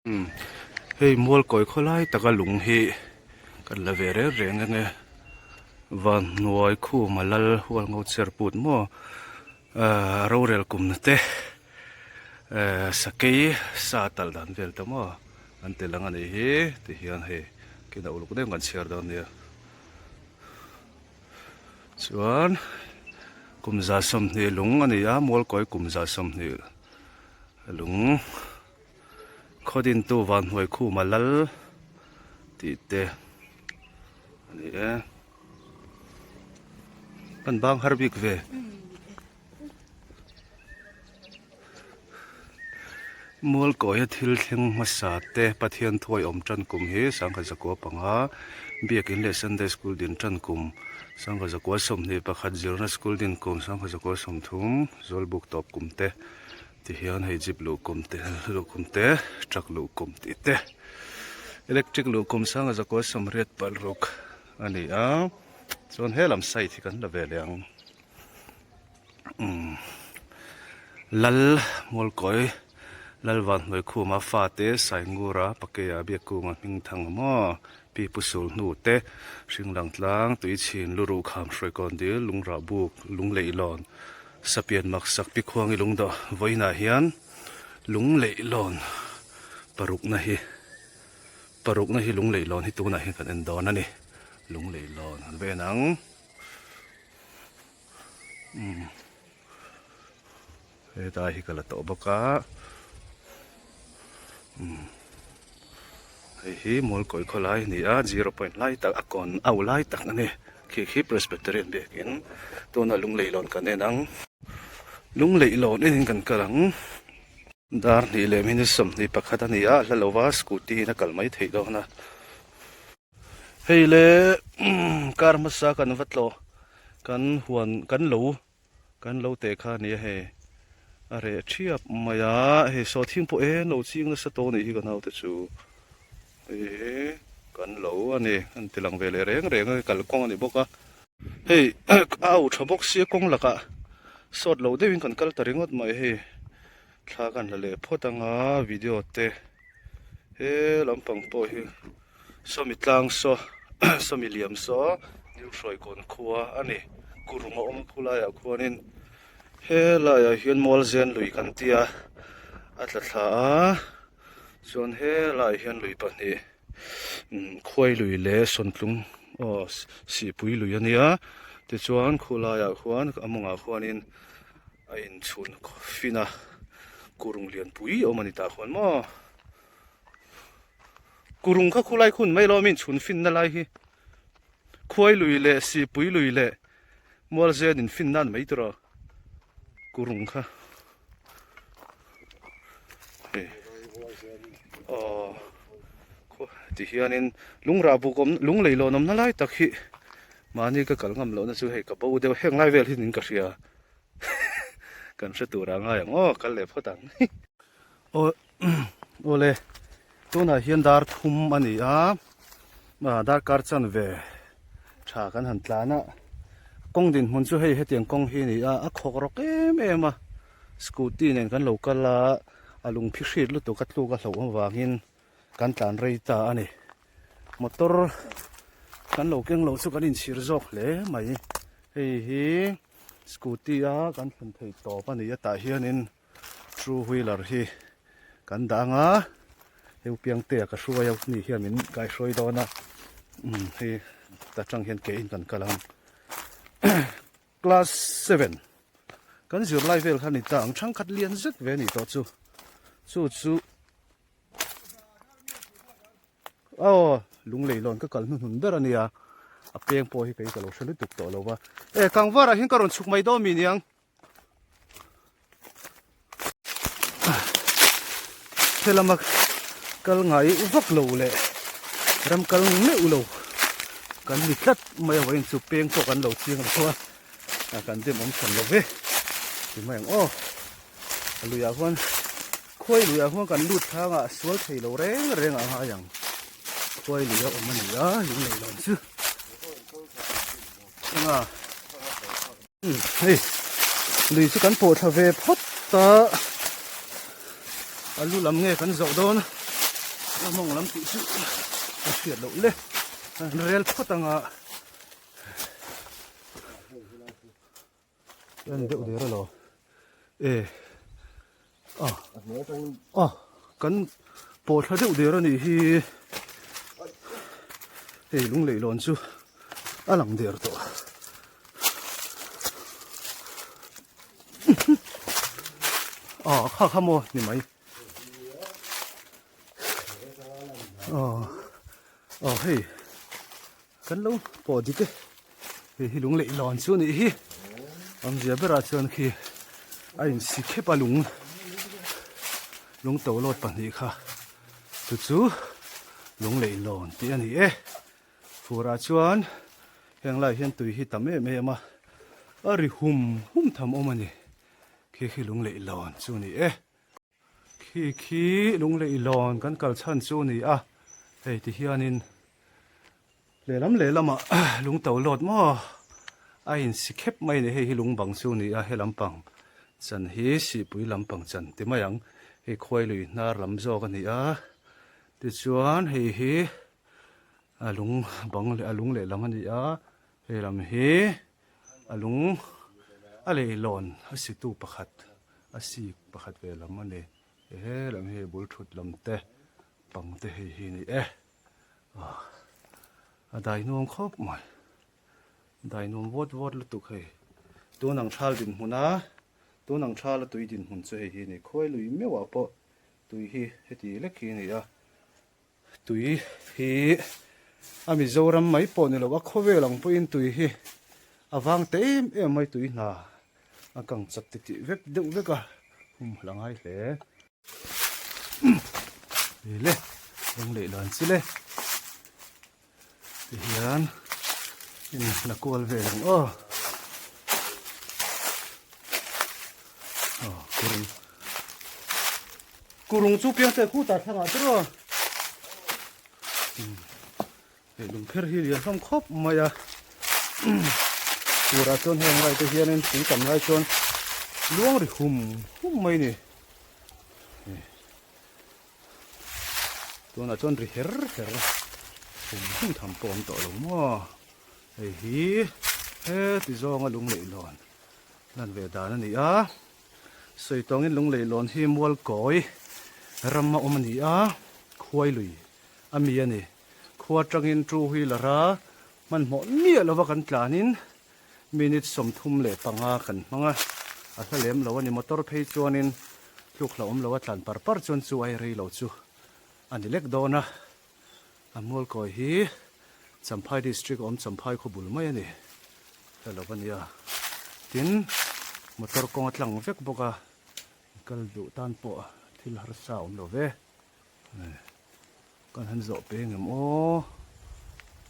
Umm hei mual kawi khaw lai taka lung hi kan la ve reng reng ang e van hnuai khuma lal hual ngo cher put maw ahh rorel kum na te ehh sakei sa talh dan vel te maw an tel ang a nih hi ti hian hei kina uluk deuh kan chhiar dawn nia chuan kum 20 lung a ni a mual kawi kum 20 lung. Khawdintu Vanhnuai Khuma Lal tih te a ni e. Kan bang har bik ve. Mualkawia thil thleng hmasa te Pathian thuai awm tan kum hi 1905 Biakin leh Sunday School din tan kum 1921 Zirna School din kum 1930 Zawlbuk tawp kum te Ti hian hei jeep luh kum te luh kum te truck luh kum tih te electric luh kum sanga zakua sawmriat palh ruk a ni a chuan he lam side hi kan la ve leh ang umm lal mualkawi lal vanhnuai khuma fate saingura pakeia biakkunga hming thang maw pi pu sul hnu te hringlang tlang tuichhin luruh kham hruaikawn dil lungrah buk lungleihlawn Sapian mak sak pi khuangi lung dawh vawiinah hian lung leih lawn parukna hi parukna hi lung leih lawn hi tunah hian kan en dawn a ni lung leih lawn an va en ang umm hetlai hi ka la tawh bawk a umm hei hi Mualkawi khawlai a ni a zero point lai tak a kawn au lai tak a ni khi khi Presbyterian biakin tuna lunglei lawn kan en ang lunglei lawn enin kan kal ang dar hnih leh minute 21 a ni a hla lova scooty in a kal mai theih dawn a hei le car hmasa kan va tlawh kan huan kan lo. Kan lo teh kha nia hei a reh thiap mai a, hei saw thing pawh eng lo ching nasa tawh anih hi ka naute chu hei kan lo a ni an ti lang ve leh reng reng a kalkawng a ni bawk a hei a au tha bawk sia kawng lakah sawt lo deuhin kan kal ta ringawt mai hei thla kan la leh phawt anga video te he lampang pawh hi. Sawmi tlang saw sawmi liam saw New Hruaikawn khua a ni. Kurung a awm a khulaiah khuanin helaiah hian Mualzen lui kan ti a, a tla thla a, chuan helaiah hian lui pahnih Khuai lui leh Sawntlung aw Sihpui lui a nia tichuan khulaiah khuan a mawngah khuanin a inchhun fin a, kurung lianpui a awm a ni tah khuan maw. Kurung kha khulai khun mai lo min chhun finna lai hi khuai lui leh sipui lui leh mualzen in fin nan mai tur a kurung kha hei aw ti hianin lungrah buk awm lunglei lawn awmna lai tak hi mahni ka kal ngam lohna chu hei ka bo deuh heng lai vel hi niin ka hria kan hre tur a ngai ang aw kal leh phawt ang. Aw awle tunah hian dar thum a ni a ah darkar chanve tha kan han tlan a kawng dinhmun chu hei hetiang kawng hi a ni a a khawk rawk em em a scooty nen kan lo kal a a lungphi hrit lutuk a tluk a hlauh avangin kan tlan rei ta a ni motor kan lo keng lo chu kan inchhir zawk hle mai hei hi scooty a kan thlen theih tawp a ni a tah hianin. Two wheeler hi kan dah ang a heu piangtea ka hruai a ni hian min kaihruai dawn a umm hei ta tang hian ke in kan kal ang class seven kan zirlai vel kha ni ta ang thangkhat lian zet ve a nih tawh chu chu chu aw lunglei lawn ka kal hnuhnun ber a nia a peng pawh hi kei ka lo hre lutuk tawh lo va e kangvarah hian ka rawn chhuk mai dawn mi niang. Helama kal ngai vak lo leh ram kal meuh lo kan ni tlat mai a vawiin chu peng pawh kan lo chiang lo a kan dem awm chhan lo ve ti mai ang aw a luiah khuan khuai luiah khuan kan lut thlang a sual thei lo reng reng a ngai ang khuai lui a awm a ni a lunglei lawn chu enga. Hei lui chu kan pawh thla ve phawt ta a lu lam nge kan zawh dawn. A mawng lam tih chu a hriat loh le. An rel phawt anga. An deuh der alo. E. A. A. Kan pawh thla deuh der anih hi. Hei lunglei lawn chu a lang der tawh. A kha kha maw ni mai. Aw aw hei kan lo pawh dik e hei hi lung leh lawn chu anih hi awmzia berah chuan khi a insi khep a lung lung to lawt pahnih kha chu chu lung leh lawn tih a ni e furah chuan heng lai hian tui hi tam em em a a ri hum hum tham awm a ni khi khi lung leh lawn chu a ni e. Khi khi Lungleihlawn kan kal chhan chu a ni a, hei ti hianin lehlam lehlamah lung to lawt maw a insi khep mai a ni, hei hi lung bang chu a ni a, he lampang chan hi sihpui lampang chan ti mai ang, hei khuai lui hnar lam zawk a ni a, tichuan hei hi a lung bang leh a lung lehlam a ni a, hei lam hi. A lung a leihlawn a situ pakhat a sik pakhat ve lam a ni. He lam hi bul thut lam te pang te hei hi a ni e. Aw a dai nuam khawp mai. Dai nuam vawt vawt lutuk hei. Tun ang thal dinhmun a tun ang thal a tui dinhmun chu hei hi a ni. Khuai lui meuh ah pawh tui hi heti lek hi a ni a. Tui hi a Mizoram mai pawh ni lo a khawvel ang pawhin tui hi a vang ta em em mai tui hna a kang chak ti tih vek deuh vek a hum hla ngai hle. Ni le rawng leh lan chi le ti hian in la kual vel ang aw. Aw kurung kurung chu piang te khu ta thlangah te rawh hei lungpher hi lian hlawm khawp mai a turah chuan heng lai te hianin thing tam lai chuan luang ri hum hum mai ni. Tunah chuan ri her her hum hum tham pawh a awm tawh lo maw. Hei hi heti zawnga lungleihlawn lan ve dan a ni a. Sawi tawngin lungleihlawn hi Mualkawi ram a awm a ni a, Khuailui a mi a ni. Khua atangin two wheeler a hmanhmawh miah lova kan tlanin Minute 35 kan hmang a, a hla lem lo a ni. Motor phei chuanin tluk hlauhawm lo a tlan par par chuan chu ai rei lo chu a ni lek dawn a. A Mualkawi hi Champhai District awm Champhai khaw bul mai a ni. Hla lo a nia. Tin, motor kawng a tlang vek bawk a, kal duh tan pawh thil harsa a awm lo ve. Kan han zawh peng em aw.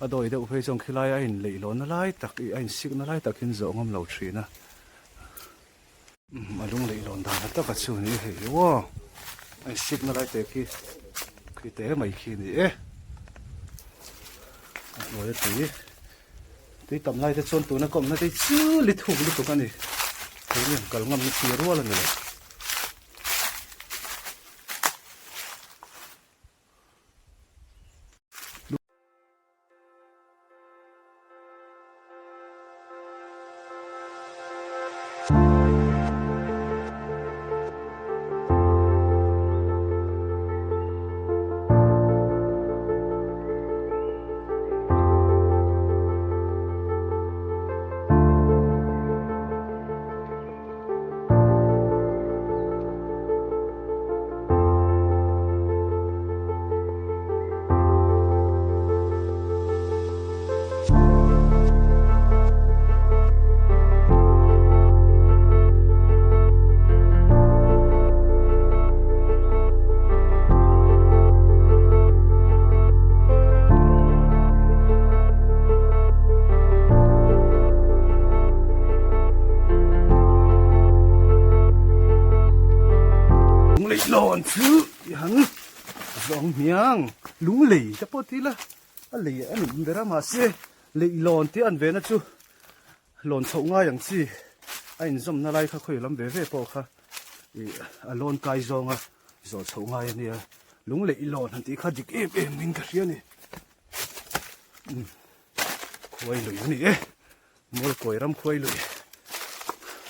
A dawi deuh phei chuan khilai a inleih lohna lai tak ih a insikna lai tak hian zawh ngam lo thin a. A lung leih lawn dan a taka chu ni hei aw. A insikna lai te khi khi te mai khi ni e. A hnuai a tui. Tui tam lai te chuan tuna ka awmna te chu li thuk lutuk a ni. Keini ang kal ngamna chi rual a ni lo. Lungleihlawn chu i han zawng hmiang lunglei te pawh ti ila a lei a ni ber a mahse leihlawn tih an vena chu lawn chhoh ngai ang chi a inzawmna lai kha khawi lam ve ve pawh kha ih a lawn kai zawnga zawh chhoh ngai a nia. Lunglei lawn han tih kha dik em em in ka hria a ni. Umm khuai lui a ni e. Mualkawi ram khuai lui.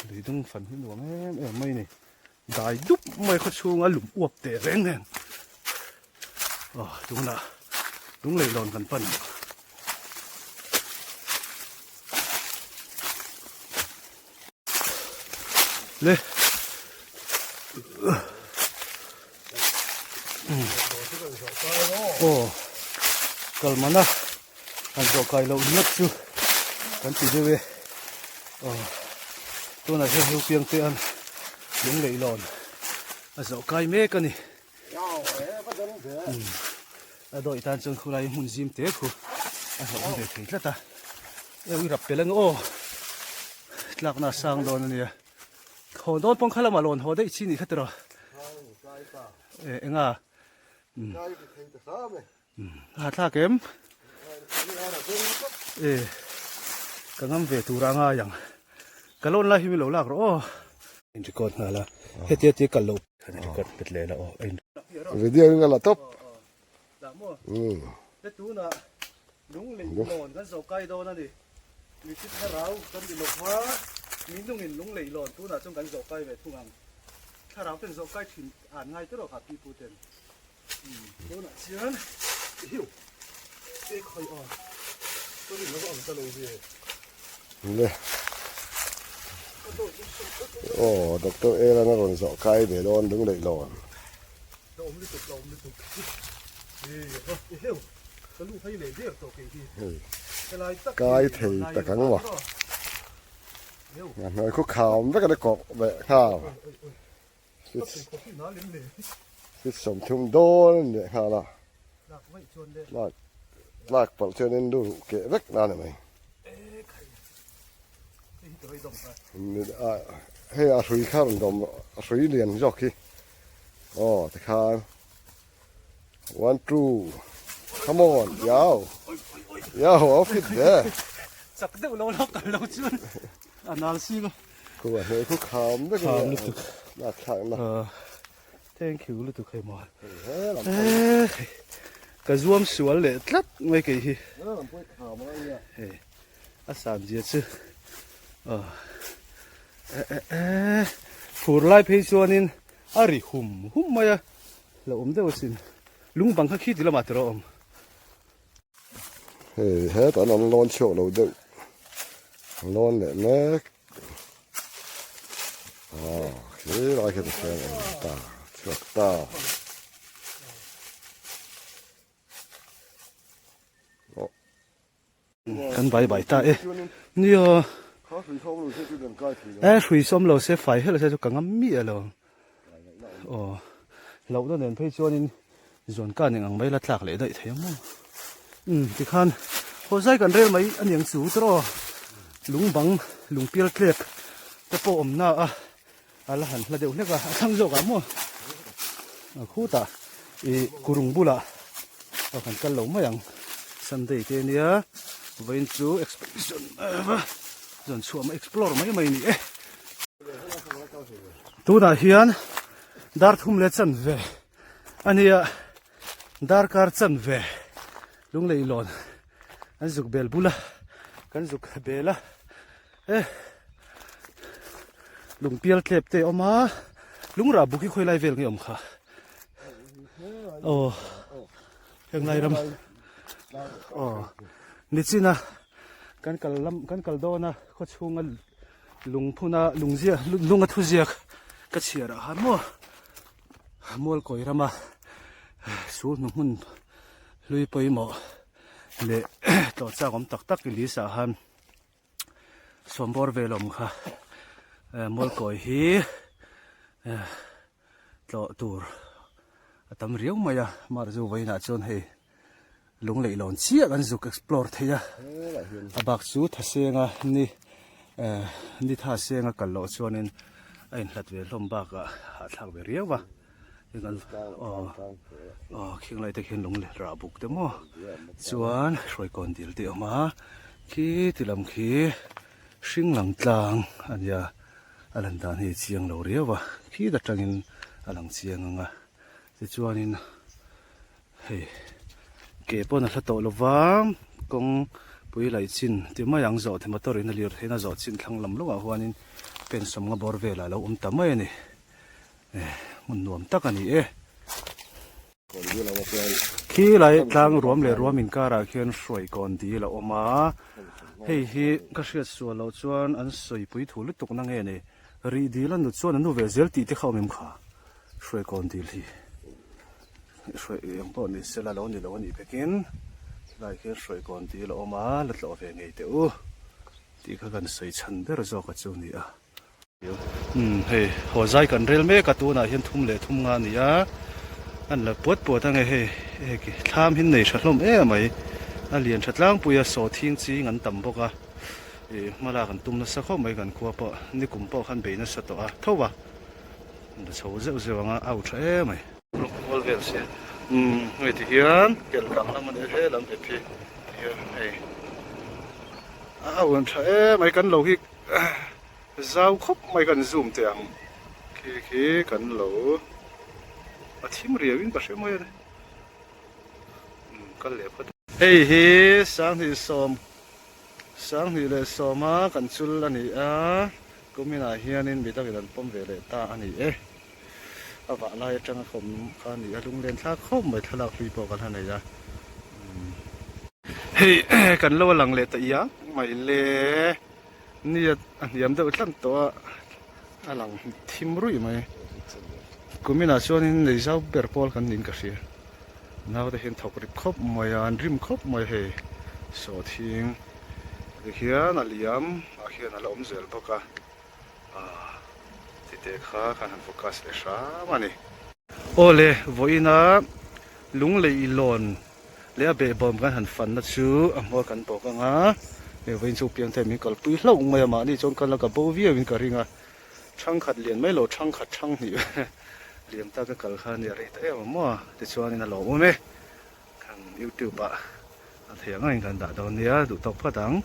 Lui dung fan hi nuam em em mai a ni. Dai dup mai khaw chhunga lum uap teh reng nen. Aw tunah lunglei lawn kan pan ang. Le. Aw kalmana han zawh kai loh ringawt chu kan ti deuh e aw tunah hian heu piang te an lunglei lawn a zawh kai mek a ni a dawih tan chuan khulai hmun zim te khu a hlauhawm ve thei tlat a eu i rap pel ang aw tlakna a sang dawn a nia. Haw dawn pawng kha lamah lawn haw daih chi nih kha tiraw. E enga. A thlak em. E ka ngam ve tur a ngai ang. Ka lawn lai hi mi lo lak rawh aw. In record nghal a. Hetia tia kal lo. Kan record pet leh la aw. Video in a la top. Dah maw? Te tunah lung lei lawn kan zo kai dawn a ni. Mithi thlarau kan ni lo kha minungin lung lei lawn tunah chuan kan zo kai ve thung ang. Thlarau ten zo kai thin an ngai te rawh kha pi pu ten. Tunah chuan hiu e khawi aw ka rin lova ang ta lo ve. Le. Aw Doctor Elan a rawn zawh kai ve dawn lung lei lawn. Kai thei tak ang maw? A hnuai khu kham vek a ni kawk leh nghal. Fit 30 dawn a ni leh nghal a. Lak lak palh chuan in lu ruh keh vek na a ni mai. Hei a hrui kha rawn dawm rawh a hrui lian zawk hi aw tikhan one two come on yao yao a fit ve chak deuh lo lo kal lo chuan a nal si lo khu a hne khu kham vek kham lutuk lak thlak na thank you lutuk hei maw ka zuam sual leh tlat mai kei hi hei A san zia chu aw eh eh eh fur lai phei chuanin a ri hum hum mai a lo awm deuh asin lung bang kha khi ti lamah tiraw awm. Hei hetah an lawn chhuak lo deuh an lawn leh mek aw khi lai khi tikhian a awm ta chhuak ta. Kan bai bai ta e. Nia. E hrui sawm lo se fai hel se chu ka ngam mi alo. Aw. Hlauh na nen phei chuanin zawn ka ning ang mai la tlak leh daih thei ang maw. Um tikhan haw zai kan rel mai a niang chu tawh aw. Lung bang lung pial tlep te pawh awm na a a la han hla deuh hlek a a thlang zawk ah maw. A khutah ih kurung bulah aw kan kal lo mai ang Sunday te ania vawiin chu expedition zawn chhuah mai explore mai mai a ni e. Tunah hian dar thum leh chanve a nia darkar chanve lunglei lawn an zuk bel bula kan zuk bel a. E lungpial tlep te a awm a lungrah buk hi khawi lai vel nge awm kha aw heng lai ram aw nichina kan kal lam kan kal dawn a khaw chhunga lungphuna lungziak lunga thuziak ka chhiar ah khan maw mualkawi rama sul hnu hmun hlui pawimawh leh tlawh chak awm tak tak i list ah khan. Sawmbawr vel awm kha Mualkawi hi tlawh tur a tam riau mai a mar chu vawiinah chuan hei lungleih lawn chiah kan zuk explore thei a a bak chu thasenga ni ni tha senga kal loh chuanin a inhlat ve hlawm bakah hahthlak ve riau a. Aw aw khing lai te khian lung leh rah buk te maw chuan hruaikawn dil te a awm a khi ti lam khi hring lang tlang a nia a lan dan hi a chiang lo riau a khi ta tangin a lang chiang ang a tichuanin. Hei ke pawn a hla tawh lova kawng pui laih chin ti mai ang zawh te motor in a lir theihna zawh chin thlang lam lawkah huanin pen sawmnga bawr velah a lo awm ta mai a ni. Hmun nuam tak a ni e. Khi lai tlang ruam leh ruam inkarah khian hruai kawn dil a awm a, hei hi ka hriat sual loh chuan an sawipui thu lutuk na nge ni, rih dil a nut chuan a nu ve zel tih te kha awm em kha, hruai kawn dil hi hruai eng pawh ni sela lo ni lo a nih vekin helai khian hruai kawn dil a awm a, la tlawh ve ngei teh u tih kha kan sawi chhan ber zawk a chu a ni a. Umm hei haw zai kan rel mek a tunah hian thum leh thum nga a ni a an la puat puat ange hei hei khi thlam hi nei tha hlawm em mai a lian tha tlangpui a sawhthing ching an tam bawk a ih hma lak an tum nasa khawp mai kan khua pawh nikum pawh khan bei nasa tawh a tho a an la chho zeuh zeuh ang a au tha em mai. Ruk kual vel si umm hei ti hian kel kang lam a ni a helam ep hi ti hian hei a au an tha em mai kan lo hi. Zau khawp mai kan zoom teh ang khi khi kan lo a thim riau in ka hre mai a ni umm kal leh phawt. Hei hi sanghnih sawm sanghnih leh sawma kan chul a ni a kuminah hianin mi dangin an pawm ve leh ta a ni e a vah lai atanga ka awm kha a ni a lunglen thlak khawp mai thlalak hlui pawh kan han nei a umm hei kan lo a lang leh ta iang mai le. Nia a hniam deuh tlat tawh a, a lang thim ruih mai. Kuminah chuanin nei zau ber pawl kan niin ka hria. Naute hian thawk rip khawp mai a, an rim khawp mai hei. Sawhthing tikhian a liam ah khian a la awm zel bawk a, aah tite kha kan han focus leh hram a ni. Awle, vawiina Lunglei lawn Leh a behbawm kan han fanna chu a hmuar kan bawk ang a, hei vawiin chu piangte min kalpui hlauh mai a, mahni chuan kal a ka bo viau in ka ring a, thangkhat lian mai lo thangkhat thang hnih liam ta ka kal kha a nia rei ta em ang maw tichuanin a lawmawm e, kan youtube ah a thei ang angin kan dah dawn nia duh tawk phawt ang.